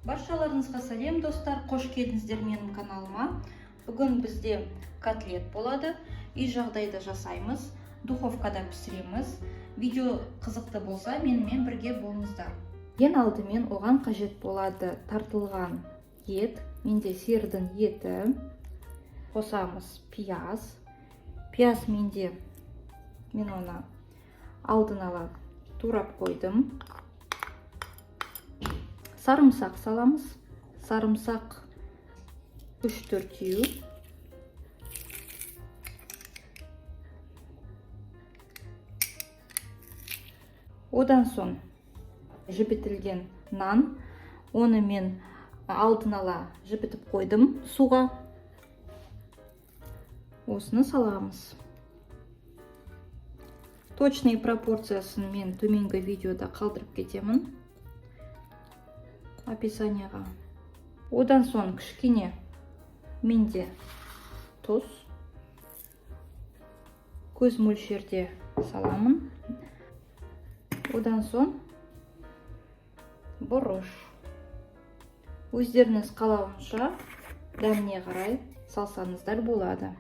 Баршаларыңызға сәлем, достар! Қош келдіңіздер менің каналыма. Бүгін бізде котлет болады. Үй жағдайда жасаймыз, духовкада пісіреміз. Видео қызықты болса, менімен бірге болыңыздар. Ең алдымен оған қажет болады тартылған ет. Менде сиырдың еті. Қосамыз пияз. Пияз менде, мен оны алдын ала турап қойдым. Сарымсақ саламыз. Сарымсақ 3-4. Одан соң жібітілген нан. Оны мен алдын ала жібітіп қойдым суға. Осыны саламыз. Точный пропорциясын мен төменгі видеода қалдырып кетемін описанияға. Одан соң кішкене менде тұз, көз мөлшерде саламын. Одан соң бұрыш, өздеріңіз қалауынша дәміне қарай салсаңыздар болады.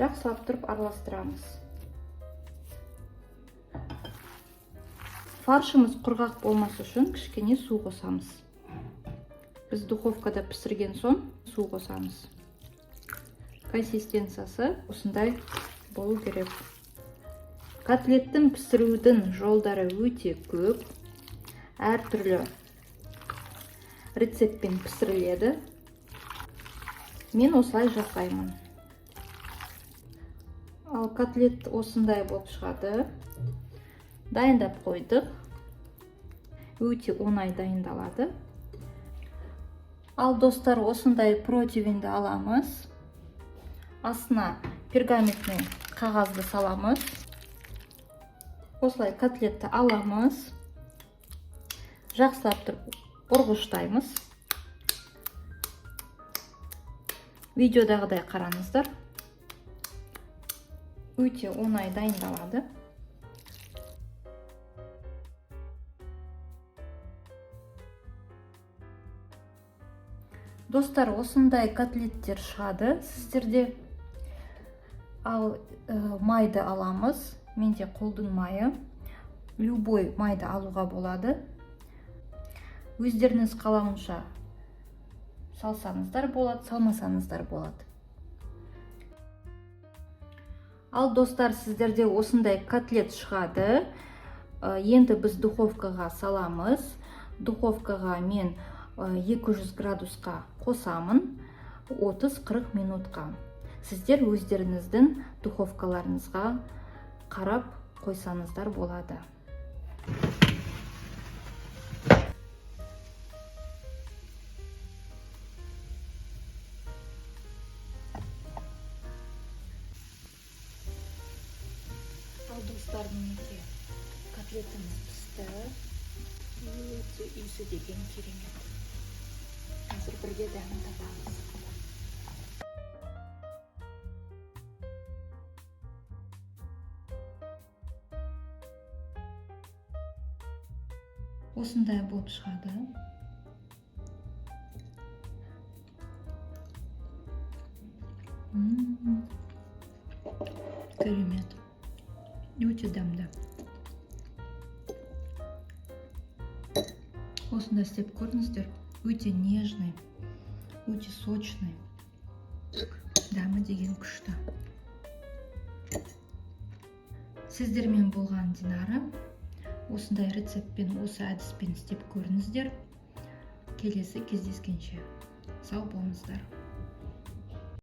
Жақсылап тұрып араластырамыз. Фаршымыз құрғақ болмас үшін кішкене су қосамыз. Біз духовкада пісірген соң су қосамыз. Консистенциясы осындай болу керек. Котлеттің пісірудің жолдары өте көп. Әртүрлі рецептпен пісіріледі. Мен осылай жасаймын. Ал котлет осындай болып шығады. Дайындап қойдық. Өте оңай дайындалады. Ал, достар, осындай противеньді аламыз. Астына пергаментный қағазды саламыз. Осылай котлетті аламыз. Жақсылап тұрып ұрғыштаймыз. Видеодағыдай қараңыздар. Өте оңай дайындалады. Достар, осындай котлеттер шығады сіздерде. Ал майды аламыз. Менде қолдың майы. Любой майды алуға болады. Өздеріңіз қалауынша салсаңыздар болады, салмасаңыздар болады. Ал, достар, сіздерде осындай котлет шығады. Енді біз духовкаға саламыз. Духовкаға мен 200 градусқа қосамын 30-40 минутқа. Сіздер өздеріңіздің духовкаларыңызға қарап қойсаңыздар болады. Ал, достар, мінекей, котлетіміз пісті. Өте иісі деген керемет. Қазір бірге дәмін татамыз. Осындай болып шығады. Керемет. Өте дәмді. Осындай істеп көріңіздер. Өте нежный, өте сочный. Дәмі деген күшті. Сіздермен болған Динара. Осындай рецептпен, осы әдіспен істеп көріңіздер. Келесі кездескенше сау болыңыздар.